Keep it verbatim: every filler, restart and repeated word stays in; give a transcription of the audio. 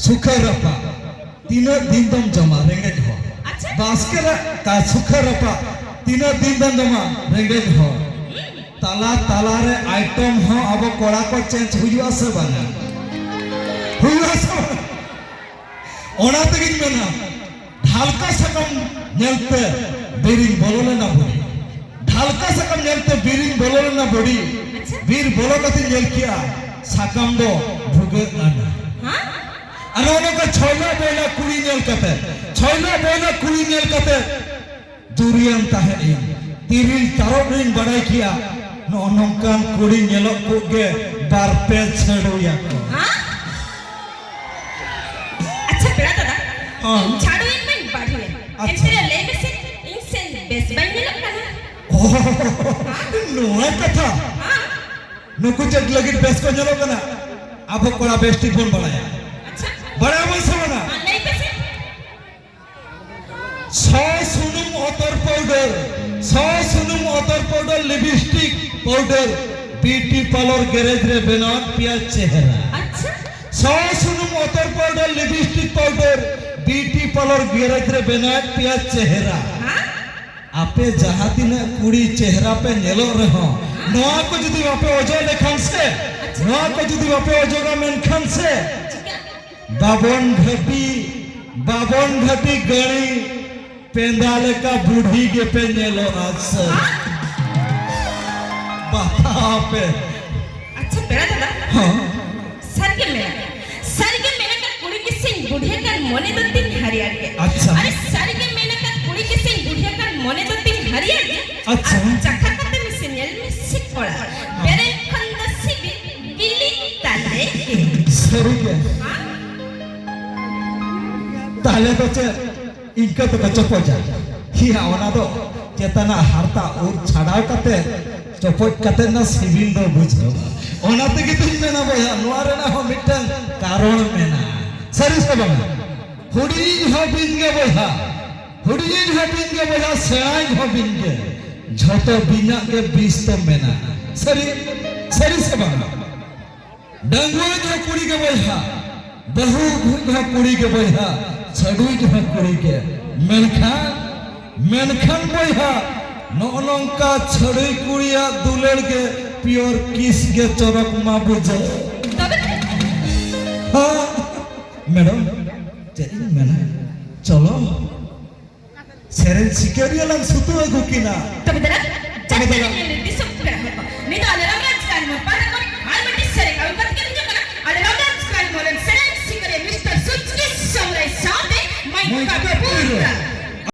ᱥᱩᱠᱷᱟᱹ ᱨᱟᱯᱟᱜ ᱛᱤᱱᱟᱹᱜ ᱫᱤᱱ ᱫᱚᱢ ᱡᱚᱢᱟ ᱨᱮᱸᱜᱮᱡ ᱦᱚᱲ? ᱟᱪᱪᱷᱟ᱾ ᱵᱟᱥᱠᱮ ᱨᱮ ᱠᱟ ᱥᱩᱠᱷᱟᱹ ᱨᱟᱯᱟᱜ ᱛᱤᱱᱟᱹᱜ ᱫᱤᱱ ᱫᱚᱢ ᱡᱚᱢᱟ ᱨᱮᱸᱜᱮᱡ ᱦᱚᱲ? ᱛᱟᱞᱟ ᱛᱟᱞᱟ ᱨᱮ ᱟᱭᱴᱚᱢ ᱦᱚᱸ ᱟᱵᱚ ᱠᱚᱲᱟ ᱠᱚ ᱪᱮᱧᱡᱽ ᱦᱩᱭᱩᱜᱼᱟ ᱥᱮ ᱵᱟᱝᱟ? ᱦᱩᱭᱩᱜᱼᱟ ᱥᱮ ᱵᱟᱝ? ᱚᱱᱟ ᱛᱮᱜᱤᱧ ᱢᱮᱱᱟ, ᱰᱷᱟᱞᱠᱟ ᱥᱟᱠᱟᱢ ᱧᱮᱞᱛᱮ ᱵᱤᱨᱤᱧ ᱵᱚᱞᱚ ᱞᱮᱱᱟ ᱵᱩᱰᱤ᱾ ᱰᱷᱟᱞᱠᱟ ᱥᱟᱠᱟᱢ ᱧᱮᱞᱛᱮ ᱵᱤᱨᱤᱧ ᱵᱚᱞᱚ ᱞᱮᱱᱟ ᱵᱩᱰᱤ᱾ ᱟᱪᱪᱷᱟ᱾ ᱵᱤᱨ ᱵᱚᱞᱚ ᱠᱟᱛᱮᱧ ᱧᱮᱞ ᱠᱮᱜᱼᱟ, ᱥᱟᱠᱟᱢ ᱫᱚ ᱵᱷᱩᱜᱟᱹᱜ ᱟᱱᱟ᱾ ᱦᱮᱸ? ᱟᱨ ᱱᱚᱜᱼᱚ ᱱᱚᱝᱠᱟ ᱪᱷᱚᱭᱞᱟ ᱵᱚᱭᱞᱟ ᱠᱩᱲᱤ ᱧᱮᱞ ᱠᱟᱛᱮ, ᱪᱷᱚᱭᱞᱟ ᱵᱚᱭᱞᱟ ᱠᱩᱲᱤ ᱧᱮᱞ ᱠᱟᱛᱮ ᱫᱩᱨᱤᱭᱟᱱ ᱛᱟᱦᱮᱸᱫ ᱤᱧ᱾ ᱛᱤᱨᱤᱞ ᱛᱟᱨᱚᱵ ᱨᱤᱧ ᱵᱟᱲᱟᱭ ᱠᱮᱜᱼᱟ, ᱱᱚᱜᱼᱚ ᱱᱚᱝᱠᱟᱱ ᱠᱩᱲᱤ ᱧᱮᱞᱚᱜ ᱠᱚ ᱜᱮ ᱵᱟᱨ ᱯᱮ ᱪᱷᱟᱹᱲᱩᱭᱟᱠᱚ᱾ ᱦᱮᱸ? ᱟᱪᱪᱷᱟ, ᱯᱮᱲᱟ ᱫᱟᱫᱟ, ᱦᱚᱸ᱾ ᱤᱧ ᱪᱷᱟᱰᱩᱭᱮᱱ ᱢᱟᱧ ᱵᱟᱹᱲᱦᱩᱭᱮᱱ᱾ ᱟᱪᱪᱷᱟ᱾ ᱮᱱᱛᱮ ᱨᱮᱦᱚᱸ ᱞᱟᱹᱭ ᱢᱮᱥᱮ, ᱤᱧ ᱥᱮ ᱵᱮᱥ ᱵᱟᱹᱧ ᱧᱮᱞᱚᱜ ᱠᱟᱱᱟ? ᱚ, ᱱᱚᱣᱟ ᱠᱟᱛᱷᱟ᱾ ᱦᱮᱸ᱾ ᱱᱩᱠᱩ ᱪᱮᱫ ᱞᱟᱹᱜᱤᱫ ᱵᱮᱥ ᱠᱚ ᱧᱮᱞᱚᱜ ᱠᱟᱱᱟ? ᱟᱵᱚ ᱠᱚᱲᱟ ᱵᱮᱥ ᱴᱷᱤᱠ ᱵᱚᱱ ᱵᱟᱲᱟᱭᱟ᱾ ᱟᱪᱪᱷᱟ᱾ ᱵᱟᱲᱟᱭᱟᱵᱚᱱ ᱥᱮ ᱵᱟᱝᱟ? ᱦᱮᱸ, ᱞᱟᱹᱭ ᱯᱮᱥᱮ᱾ ᱥᱚ ᱥᱩᱱᱩᱢ ᱚᱛᱚᱨ ᱯᱟᱣᱰᱟᱨ, ᱥᱚ ᱥᱩᱱᱩᱢ ᱚᱛᱚᱨ powder, lipstick powder, beauty parlour garage ᱨᱮ ᱵᱮᱱᱟᱣᱟᱫ ᱯᱮᱭᱟ ᱪᱮᱦᱨᱟ᱾ ᱟᱪᱪᱷᱟ᱾ ᱥᱚ ᱥᱩᱱᱩᱢ ᱚᱛᱚᱨ powder, lipstick powder, beauty parlour garage ᱨᱮ ᱵᱮᱱᱟᱣᱟᱫ ᱯᱮᱭᱟ ᱪᱮᱦᱨᱟ᱾ ᱦᱮᱸ? ᱟᱯᱮ ᱡᱟᱦᱟᱸ ᱛᱤᱱᱟᱹᱜ ᱠᱩᱲᱤ ᱪᱮᱦᱨᱟ ᱯᱮ ᱧᱮᱞᱚᱜ ᱨᱮᱦᱚᱸ, ᱱᱚᱣᱟ ᱠᱚ ᱡᱩᱫᱤ ᱵᱟᱯᱮ ᱚᱡᱚᱜ ᱞᱮᱠᱷᱟᱱ ᱥᱮ, ᱱᱚᱣᱟ ᱠᱚ ᱡᱩᱫᱤ ᱵᱟᱯᱮ ᱚᱡᱚᱜᱟ ᱢᱮᱱᱠᱷᱟᱱ ᱥᱮ, ᱪᱤᱠᱟᱹ? ᱵᱟᱵᱚᱱ ᱜᱷᱟᱹᱴᱤ, ᱵᱟᱵᱚᱱ ᱜᱷᱟᱹᱴᱤ ᱜᱟᱹᱲᱤ ᱯᱮᱸᱫᱟ ᱞᱮᱠᱟ ᱵᱩᱰᱷᱤ ᱜᱮᱯᱮ ᱧᱮᱞᱚᱜᱼᱟ ᱥᱟᱹᱨᱤ᱾ ᱵᱟᱛᱟᱣ ᱯᱮ᱾ ᱟᱪᱪᱷᱟ, ᱯᱮᱲᱟ ᱫᱟᱫᱟ᱾ ᱦᱚᱸ᱾ ᱥᱟᱹᱨᱤᱜᱮ ᱢᱮᱱᱟ, ᱥᱟᱹᱨᱤᱜᱮ ᱢᱮᱱᱟ ᱠᱟᱱ ᱠᱩᱲᱤ ᱜᱮᱥᱮᱧ ᱵᱩᱰᱷᱤ ᱠᱟᱱ ᱢᱚᱱᱮ ᱫᱚ ᱛᱤᱧ ᱦᱟᱹᱨᱭᱟᱹᱲ ᱜᱮ᱾ ᱟᱪᱪᱷᱟ᱾ ᱟᱨᱮ, ᱥᱟᱹᱨᱤᱜᱮ ᱢᱮᱱᱟ ᱠᱟᱱ ᱠᱩᱲᱤ ᱜᱮᱥᱮᱧ ᱵᱩᱰᱷᱤ ᱠᱟᱱ ᱢᱚᱱᱮ ᱫᱚ ᱛᱤᱧ ᱦᱟᱹᱨᱭᱟᱹᱲ ᱜᱮ᱾ ᱟᱪᱪᱷᱟ᱾ ᱟᱨ ᱪᱟᱠᱷᱟ ᱠᱟᱛᱮ ᱢᱮᱥᱮ ᱧᱮᱞ ᱢᱮᱥᱮ ᱠᱚᱲᱟ, ᱦᱚᱸ᱾ ᱵᱮᱨᱮᱞ ᱠᱷᱚᱱ ᱫᱚ ᱥᱤᱵᱤᱞ ᱵᱤᱞᱤ ᱛᱟᱞᱮ ᱜᱮ᱾ ᱥᱟᱹᱨᱤᱜᱮ᱾ ᱦᱮᱸ? ᱛᱟᱦᱞᱮ ᱫᱚ ᱪᱮᱫ ᱤᱱᱠᱟᱹ ᱛᱮᱠᱚ ᱪᱚᱯᱚᱡᱟ? ᱦᱤᱭᱟ, ᱚᱱᱟ ᱫᱚ ᱪᱮᱛᱟᱱᱟᱜ ᱦᱟᱨᱛᱟ ᱩᱨ ᱪᱷᱟᱰᱟᱣ ᱠᱟᱛᱮ ᱪᱚᱯᱚᱡ ᱠᱟᱛᱮ ᱱᱟ ᱥᱤᱵᱤᱞ ᱫᱚ ᱵᱩᱡᱷᱟᱹᱣᱟ᱾ ᱚᱱᱟ ᱛᱮᱜᱮ ᱛᱚᱧ ᱢᱮᱱᱟ ᱵᱚᱭᱦᱟ, ᱱᱚᱣᱟ ᱨᱮᱱᱟᱜ ᱦᱚᱸ ᱢᱤᱫᱴᱟᱝ ᱠᱟᱨᱚᱱ ᱢᱮᱱᱟᱜᱼᱟ᱾ ᱥᱟᱹᱨᱤ ᱥᱮ ᱵᱟᱝᱟ? ᱦᱩᱰᱤᱧ ᱦᱟᱹᱴᱤᱧ ᱜᱮ ᱵᱚᱭᱦᱟ, ᱦᱩᱰᱤᱧ ᱦᱟᱹᱴᱤᱧ ᱜᱮ ᱵᱚᱭᱦᱟ, ᱥᱮᱬᱟᱧ ᱦᱚᱸ ᱵᱤᱧ ᱜᱮ, ᱡᱷᱚᱛᱚ ᱵᱤᱧᱟᱜ ᱜᱮ ᱵᱤᱥ ᱫᱚ ᱢᱮᱱᱟᱜᱼᱟ᱾ ᱥᱟᱹᱨᱤ, ᱥᱟᱹᱨᱤ ᱥᱮ ᱵᱟᱝᱟ? ᱰᱟᱺᱜᱩᱣᱟᱹ ᱡᱚᱦᱚᱜ ᱠᱩᱲᱤ ᱜᱮ ᱵᱚᱭᱦᱟ, ᱵᱟᱹᱦᱩ ᱜᱩᱡ ᱦᱚᱸ ᱠᱩᱲᱤ ᱜᱮ ᱵᱚᱭᱦᱟ, ᱪᱷᱟᱹᱰᱩᱭ ᱦᱚᱸ ᱠᱩᱲᱤ ᱜᱮ᱾ ᱢᱮᱱᱠᱷᱟᱱ, ᱢᱮᱱᱠᱷᱟᱱ ᱵᱚᱭᱦᱟ, ᱱᱚᱜᱼᱚ ᱱᱚᱝᱠᱟ ᱪᱷᱟᱹᱰᱩᱭ ᱠᱩᱲᱤᱭᱟᱜ ᱫᱩᱞᱟᱹᱲ ᱜᱮ pure kiss ᱜᱮ ᱪᱚᱨᱚᱠ ᱢᱟ ᱵᱩᱡᱷᱟᱹᱜ᱾ ᱛᱚᱵᱮ ᱦᱮᱸ, ᱢᱮᱰᱟᱢ, ᱪᱮᱫ ᱤᱧ ᱢᱮᱱᱟ? ᱪᱚᱞᱚ, ᱥᱮᱨᱮᱧ ᱥᱤᱠᱟᱹᱨᱤᱭᱟᱹ ᱞᱟᱝ ᱥᱩᱛᱩ ᱟᱹᱜᱩ ᱠᱤᱱᱟ᱾ ᱛᱚᱵᱮ ᱫᱮᱞᱟ, ᱛᱚᱵᱮ ᱫᱮᱞᱟ᱾ ᱪᱟᱠᱨᱤ ᱧᱮᱞ ᱫᱤᱥᱚᱢ ᱯᱮᱲᱟ ᱦᱚᱲ ᱠᱚ᱾ ᱱᱤᱛᱚᱜ ᱟᱞᱮ ᱨᱟᱢᱨᱟᱡᱽ ᱜᱟᱲ ᱢᱳᱲ ᱯᱟᱦᱴᱟ ᱠᱷᱚᱱ ᱟᱨ ᱢᱤᱫᱴᱤᱡ ᱥᱮᱨᱮᱧ ᱟᱹᱜᱩ ᱠᱟᱛᱮ ᱜᱮᱞᱤᱧ ᱦᱤᱡᱩᱜ ᱠᱟᱱᱟ᱾ ᱟᱞᱮ ᱨᱟᱢᱨᱟᱡᱽ ᱜᱟᱲ ᱢᱳᱲ ᱨᱮᱱ ᱥᱮᱨᱮᱧ ᱥᱤᱠᱟᱹᱨᱤᱭᱟᱹ ᱢᱤᱥᱴᱟᱨ ᱥᱩᱪᱠᱤ ᱥᱚᱢᱨᱟᱭ ᱥᱟᱶᱛᱮ ᱢᱟᱹᱭ ᱢᱟᱹᱭ ᱠᱟᱯᱩᱨ᱾ ᱠᱟᱯᱩᱨ᱾